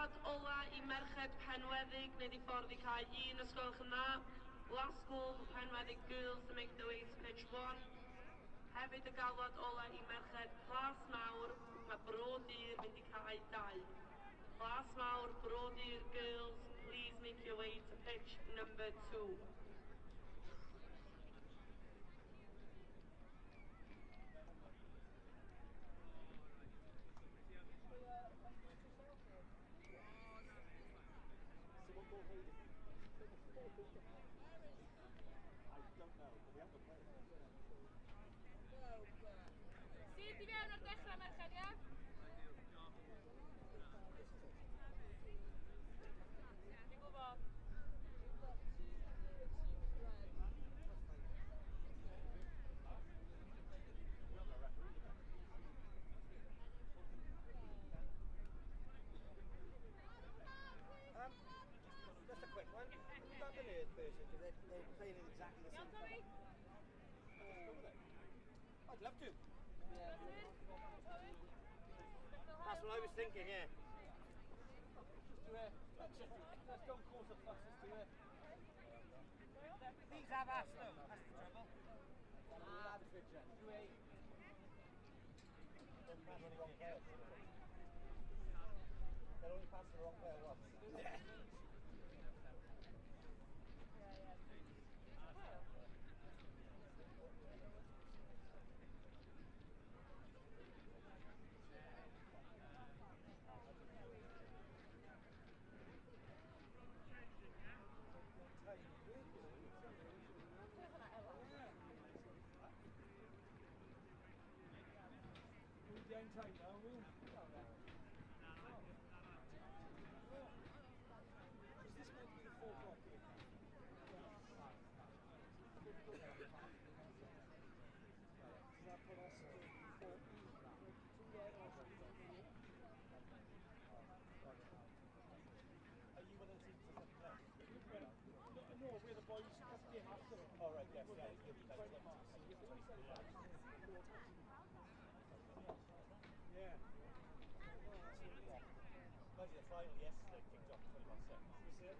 Galwad ola i merched Penweddig wneud i ffordd i cae un os gwelwch yn dda. Last call for Penweddig girls to make their way to pitch 1. Hefyd y galwad ola i merched Plas Mawr, mae Bro Dur mynd i cae 2. Plas Mawr, Bro Dur girls, please make your way to pitch number 2. Syth i fewn o'r dechrau, merched, ia? Dwi'n gwybod. Just a quick one. Have you got the Earth person? Because they're playing in exactly the Iawn, same Tommy? colour. I'd love to. That's what I was thinking, yeah. Just do it. Let's don't cause a fuss, let's do it. These have us though, that's the trouble. Do it. They'll pass the wrong player. They'll only pass the wrong player once. Yeah. We're down time now, are we? Is this meant to be the 4 o'clock game? Does that put us to 40, 42 yet, or something? Are you one of the teams that's going to play? No, we're the boys cup game after it. Oh, right, yes, yeah, you'll be 20 like past. 27 past. Yeah. Imagine the final yesterday kicked off at 6:20. Is it?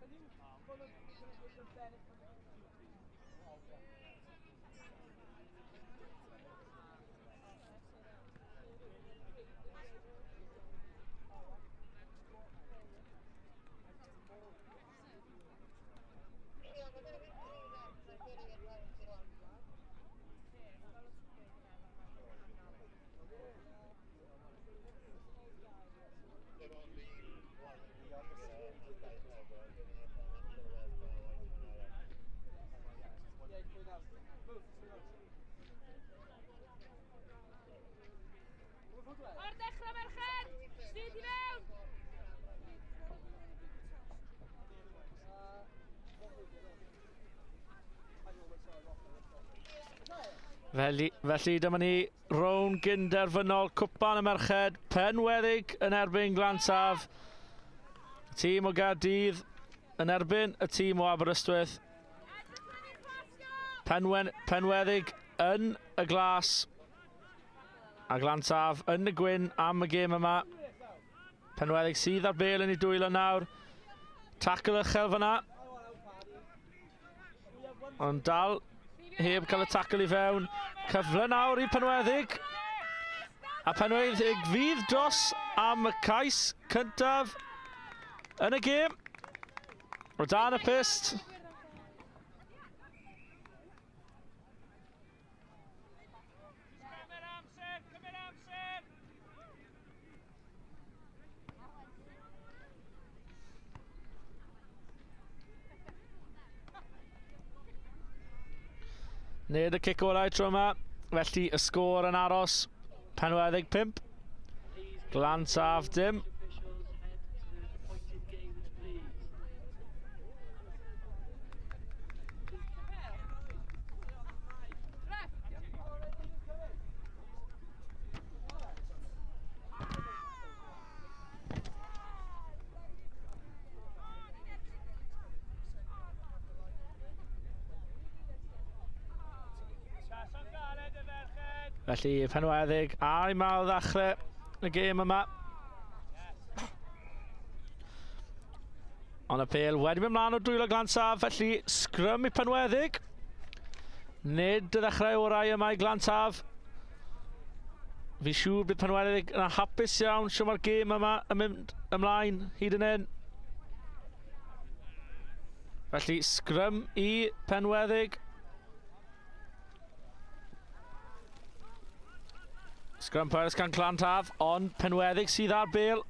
Can you follow the Bennett from the please? Oh, yeah. Yeah, going out. Move, turn out. O'r dechrau, merched! Syth i fewn! Felly dyma ni rown gynderfynol Cwpan y Merched, Penweddig yn erbyn Glantaf. Tîm o Gaerdydd yn erbyn y tîm o Aberystwyth. Penweddig yn y glas a Glantaf yn y gwyn am y gêm yma. Penweddig sydd ar bêl yn ei dwylo nawr. Tackle uchel fyna. Ond dal heb cael y tackle i fewn. Cyfle nawr i Penweddig. A Penweddig fydd dros am y cais cyntaf yn y gêm. O dan y pyst. Cymryd amser, cymryd amser! Nid y cic orau tro yma, felly y sgôr yn aros. Penweddig 5, Glantaf dim. Officials head to the appointed games, please. Ref! Felly, Penweddig ar ei mawr ddechrau y gêm yma. Ond y pêl wedi mynd mlaen o dwylo Glantaf, felly sgrym i Penweddig. Nid y ddechrau orau yma i Glantaf. Fi siŵr bydd Penweddig yn hapus iawn siw mae'r gêm yma yn mynd ymlaen hyd yn hyn. Felly sgrym i Penweddig. Sgrym pwerus gan Glantaf, ond Penweddig sydd ar bêl.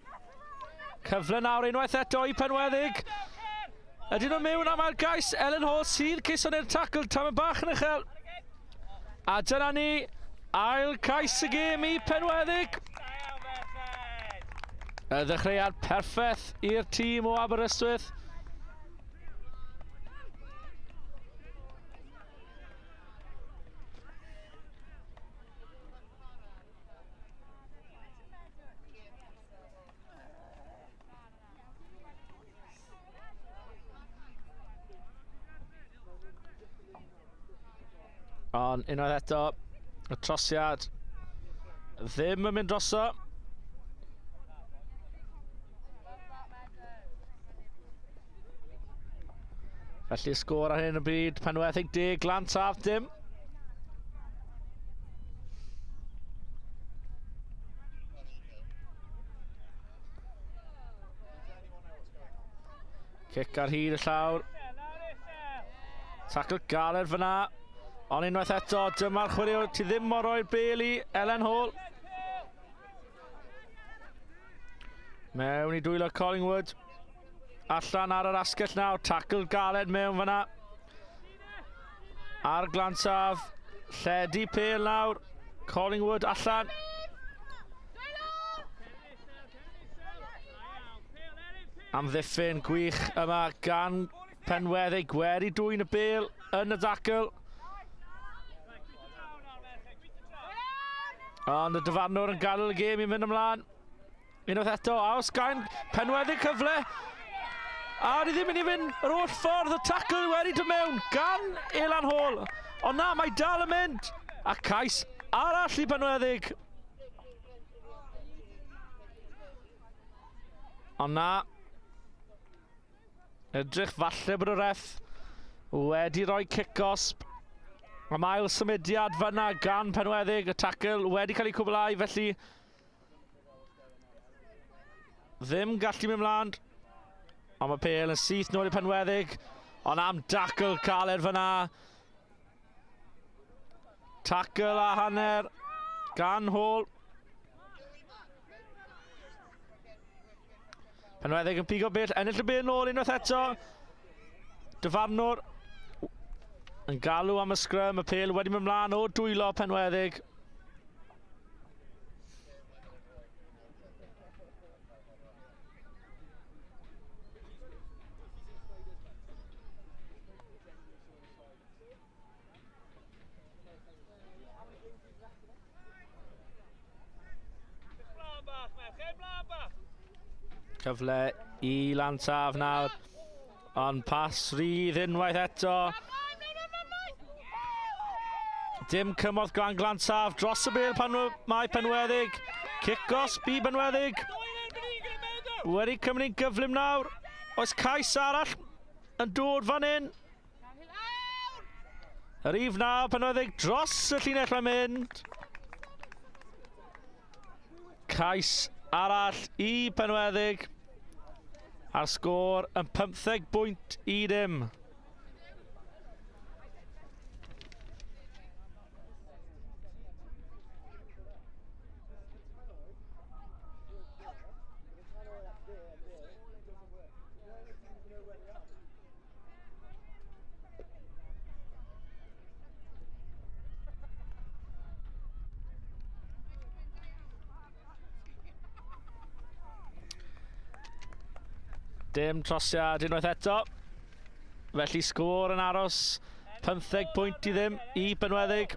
Cyfle nawr unwaith eto i Penweddig. Ydyn nhw'n mewn am ail gais? Ellen Hall sydd ceisio neu'r tacl, tam yn bach yn uchel. A dyna ni, ail cais y gêm i Penweddig. Y ddechreuad perffaith i'r tîm o Aberystwyth. Ond unwaith eto, y trosiad ddim yn mynd droso. Felly sgôr ar hyn o bryd, Penwethig 10, Glan Taf dim. Cic ar hyd y llawr. Tackle galed fyna. Ond unwaith eto, dyma'r chwaraewr ti ddim mor roi'r bel i Ellen Hall. Mewn i dwylo Collingwood. Allan ar yr asgell nawr. Tackle galed mewn fyna. Ar Glantaf. Lledu pel nawr. Collingwood allan. Amddiffyn gwych yma gan Penweddig wedi dwyn y bel yn y dacl. Ond y dyfarnwr yn gadael y gêm i mynd ymlaen. Unwaith eto, aos gan Penweddig cyfle. A ni ddim yn i fynd yr holl ffordd, y tackle wedi dod mewn gan Elan Hall. Ond na, mae dal yn mynd. A cais arall i Penweddig. Ond na, edrych falle bod y ref wedi rhoi cic-osb. Am ail symudiad fyna gan Penweddig, y tackle wedi cael ei cwblhau, felly ddim gallu mynd mlaen. Ond mae Pêl yn syth nôl i Penweddig. Ond am dacl caled fyna. Tackle a hanner gan Hall. Penweddig yn pigo bell, ennill y bel nôl unwaith eto. Dyfarnwr yn galw am y sgrym, y pel wedi mynd mlaen o dwylo Penweddig. Cyfle i Lantaf nawr. Ond pas rydd unwaith eto. Dim cymorth gan Glantaf dros y bel pan mae Penweddig. Cicos bu Penweddig. Wedi cymryd gyflym nawr. Oes cais arall yn dod fan hyn. Yr if naw, Penweddig dros y llinell mae'n mynd. Cais arall i Penweddig. A'r sgôr yn 15 bwynt i ddim. Dim trosiad unwaith eto. Felly sgôr yn aros 15 pwynt i ddim i Benweddig.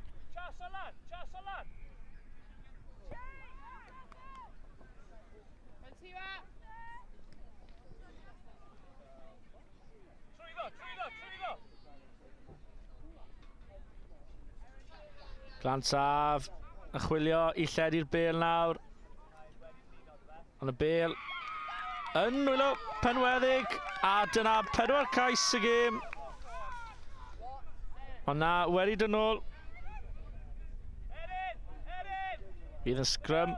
Glantaf. yn chwilio i lledu'r bel nawr. Ond y bel yn nwylo Penweddig a dyna pedwar cais y gêm. Ond na, wedi dod nôl. Bydd yn sgrym.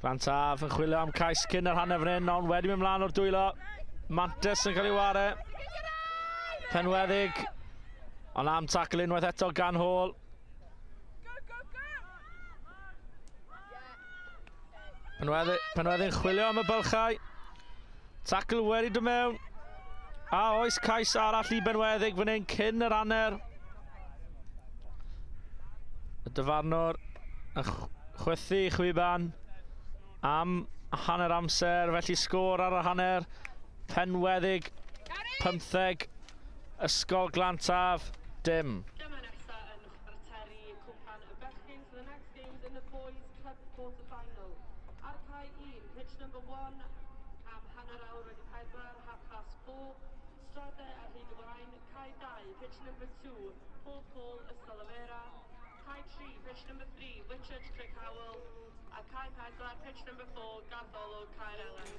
Glantaf yn chwilio am cais cyn yr hanner fan hyn, ond wedi mynd mlaen o'r dwylo. Mantes yn cael ei ware. Penweddig. Ond am tackle unwaith eto gan Hall. Penweddi'n chwilio am y bylchau. Tackle wedi dod mewn. A oes cais arall i Benweddig fan hyn cyn yr hanner. Y dyfarnwr yn chwythu chwiban am hanner amser, felly sgôr ar y hanner. Penweddig 15, Ysgol Glantaf dim. Gemau nesaf yn chwarteri Cwpan y Bechgyn, so the next games in the boys cup quarter final. Ar cae 1, pitch number 1 am hanner awr wedi pedwar, half past 4, Strade a Rhyd y Wain, cae 2, pitch number 2, Porthcawl, Ystalyfera, cae 3, pitch number 3, Whitchurch, Crickhowell, a cae 4, pitch number 4, Garth Olwg, Caer Elen.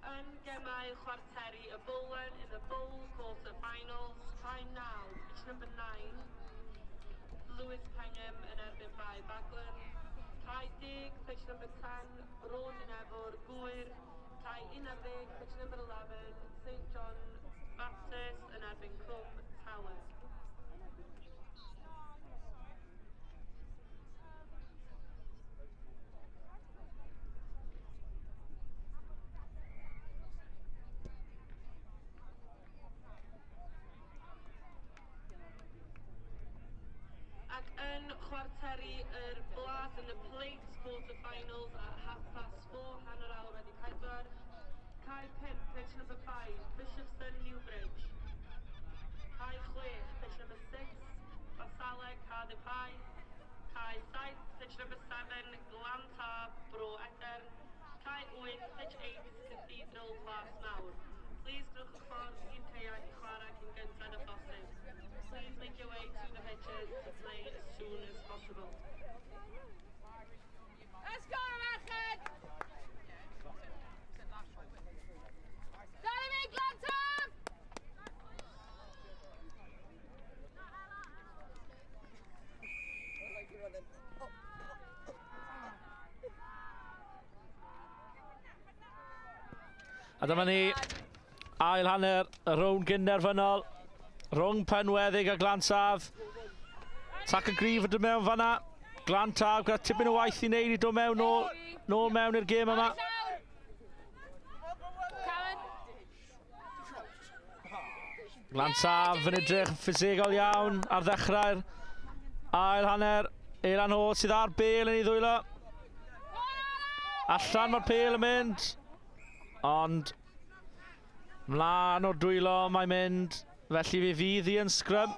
Yn gemau chwarteri y Bowlen in the Bowl quarter finals, time now, pitch number 9, Lewis Pengham yn erbyn Bae Baglan, cae 10, pitch number 10, Rhod Dinefwr, Gŵyr, cae 11, pitch number 11, St John Baptist yn erbyn Cwm Tawe. Ac yn chwarteri yr Blas yn y Plate quarter finals at half past four, hanner awr wedi pedwar. Cae 5, pitch number 5, Bishopston, Newbridge. Cae 6, pitch number 6, Basale, Cardiff High. Cae 7, pitch number 7, Glantaf, Bro Edern. Cae 8, pitch 8, Cathedral, Plas Mawr. Please gwnewch eich ffordd i'r caeau i chwarae cyn gynted â phosib. Please make your way to the pitches to play as soon as possible. Let's go, merched! Dal i fynd, Glantaf! Like you're running. Oh. A dyma ni ail hanner y rownd gynderfynol rhwng Penweddig a Glantaf. Tac y grif yn dod mewn fanna. Glantaf gyda tipyn o waith i wneud i dod mewn nôl, nôl mewn i'r gêm yma. Glantaf yn edrych yn ffisegol iawn ar ddechrau'r ail hanner. Elan Hall sydd ar bel yn ei ddwylo. Allan mae'r pel yn mynd. Ond mlaen o'r dwylo mae'n mynd. Felly fe fydd hi yn sgrym.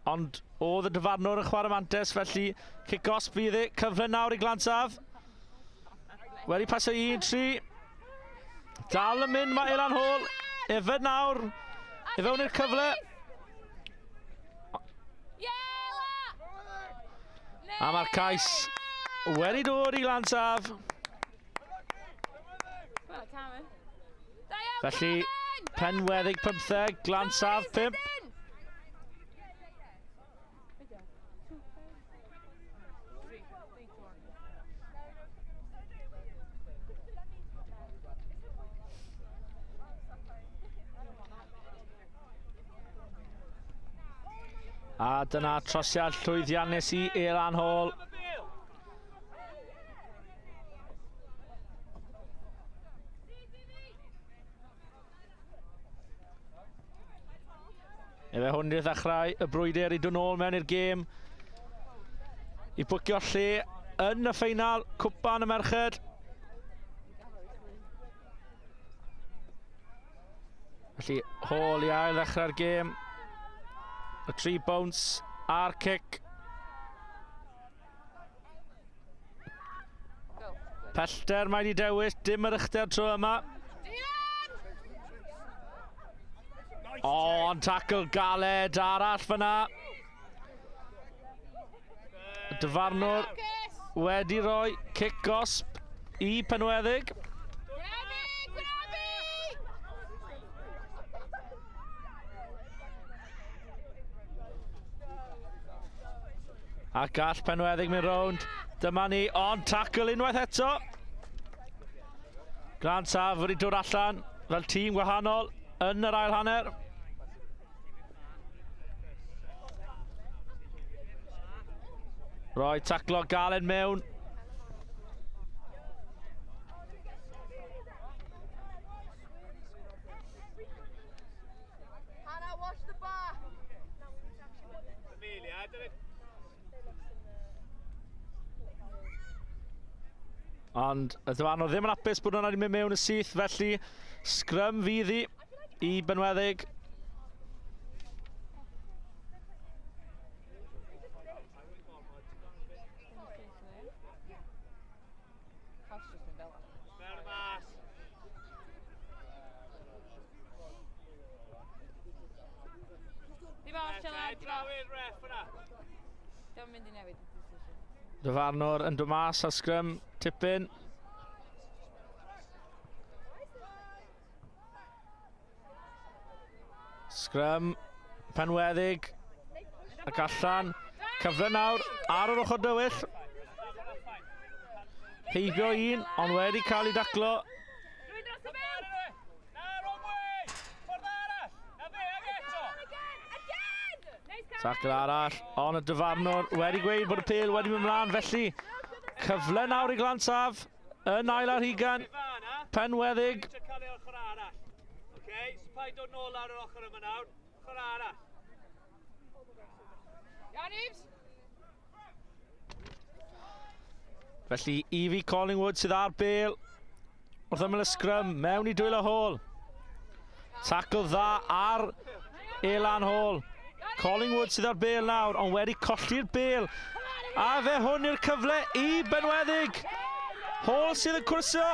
Ond oedd y dyfarnwr yn chwarae mantes, felly cic osb fydd e. Cyfle nawr i Glantaf. Wedi pasio 1-3. Dal yn mynd mae Elan Hall. Efe nawr. I fewn i'r cyfle. A mae'r cais wedi dod i Glantaf. Felly, Penweddig 15, Glantaf 5. A dyna trosiad llwyddiannus i Elan Hall. Efe hwn i'r ddechrau y brwydr i dod nôl mewn i'r gêm. I bwcio lle yn y ffeinal cwpan y merched. Felly, Hall i ail ddechrau'r gêm. Y tri bounce a'r cic. Pellter mae wedi dewis, dim yr uchder tro yma. O, ond tackle galed arall fyna. Dyfarnwr wedi rhoi cic gosb i Penweddig. A gall Penweddig mynd rownd. Dyma ni, ond tackle unwaith eto. Grant Saf wedi dod allan fel tîm gwahanol yn yr ail hanner. Roi taclo galed mewn. Hannah, watch the bar. Amelia, dyn Ond y dyfarnwr ddim yn hapus bod hwnna wedi mynd mewn y syth, felly sgrym fydd hi i Benweddig. Mewn mas. Dim ots, Ellen, dim Draw ots. i'r ref yna. Dwi'n mynd i newid y decision. Dyfarnwr yn dod mas ar sgrym, tipyn. Sgrym, Penweddig ac allan. Cyfle nawr ar yr ochr dywyll. Heibio un, ond wedi cael ei daclo. Rwy'n dros y mewn! Na, wrong way! Ffordd arall! Na fe, ag eto! Again! Again! Nice Callum! Tackle arall, ond y dyfarnwr wedi gweud bod y pêl wedi mynd mlaen, felly cyfle nawr i Glantaf yn ail ar hugain, Fan, ha? Penweddig. Trio cael ei ochr arall. Oce, so paid dod nôl ar yr ochr yma nawr. Ochr arall. Iawn, Eves! Felly Evie Collingwood sydd ar bêl wrth ymyl y sgrym mewn i dwylo Hall. Tackle dda ar Elan Hall. Collingwood sydd ar bêl nawr, ond wedi colli'r bêl. A fe hwn yw'r cyfle i Benweddig. Hall sydd yn cwrsio.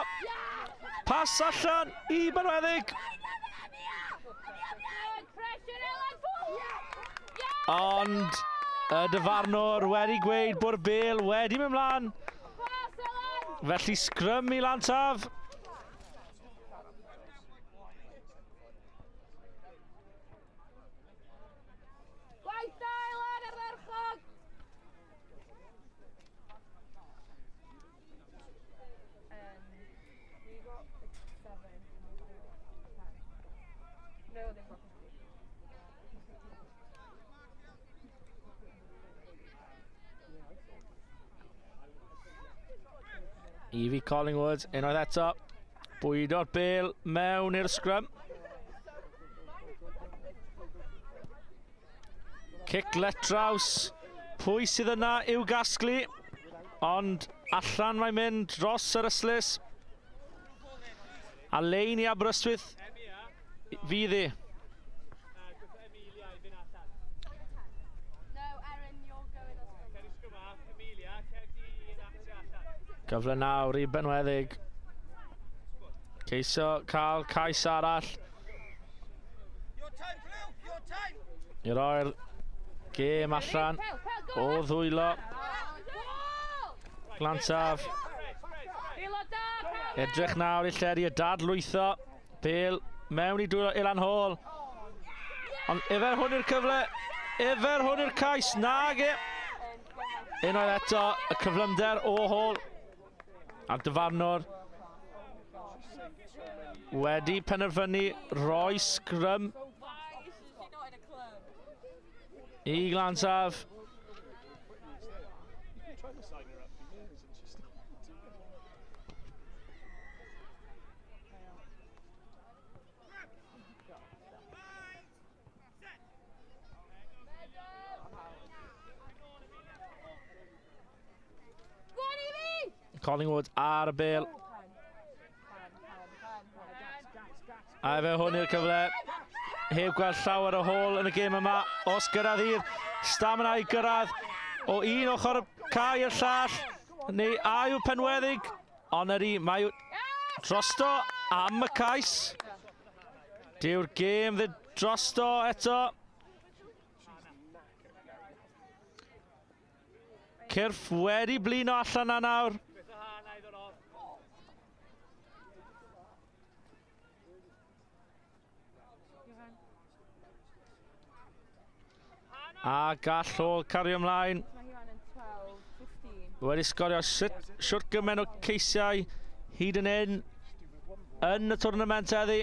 Pas allan i Benweddig. Good pressure, Ellen! Ond y dyfarnwr wedi gweud bod y bêl wedi mynd mlaen. Pass, Ellen! Felly sgrym i Lantaf. Gwaith da, Ellen, ardderchog! We got like 7 and we got 10. No, they've got 50. Evie Collingwood unwaith eto. Bwydo'r bêl mewn i'r sgrym. Cic letraws. Pwy sydd yna i'w gasglu? Ond allan mae'n mynd dros yr ystlys. A lein i Aberystwyth fydd hi. Na, gwrth Emilia i fynd allan. No, Erin, you're going as well. Cer i sgrym off, Emilia, cer di un ati allan. Cyfle nawr i Benweddig. Ceisio cael cais arall Your time, Blue! Your time! i roi'r gêm allan Pel, pel, go! o ddwylo Ball! Glantaf. Dwylo da, Callum! Edrych nawr i lledu y dadlwytho. Bêl mewn i dwylo Ilan Hall. Ond efer hwn yw'r cyfle. Efer hwn yw'r cais. Nag e. Unwaith eto y cyflymder o Hall. A'r dyfarnwr wedi penderfynu roi sgrym Why is she not in a club? i Glantaf. You've been trying to sign her up for years and she's not doing it. Collingwood ar y bel. A efe hwn i'r cyfle. Heb gweld llawer o hôl yn y gêm yma. Os gyrraedd i'r stamina i gyrraedd o un ochr y cae i'r llall. Neu a yw Penweddig. Ond ydy, mae drosto am y cais. Dyw'r gêm ddim drosto eto. Cyrff wedi blino allan na nawr. A gall Hall cario ymlaen. Wedi sgorio siwt gymaint o ceisiau hyd yn hyn yn y twrnament heddi.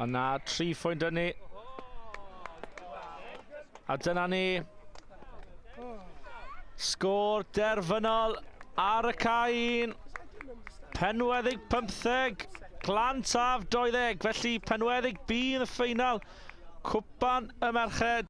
Ond na, tri phwynt yn ni. A dyna ni. Sgôr derfynol ar y cae un. Penweddig 15, Glan Taf 20. Felly Penweddig bydd y ffeinal. Cwpan y Merched.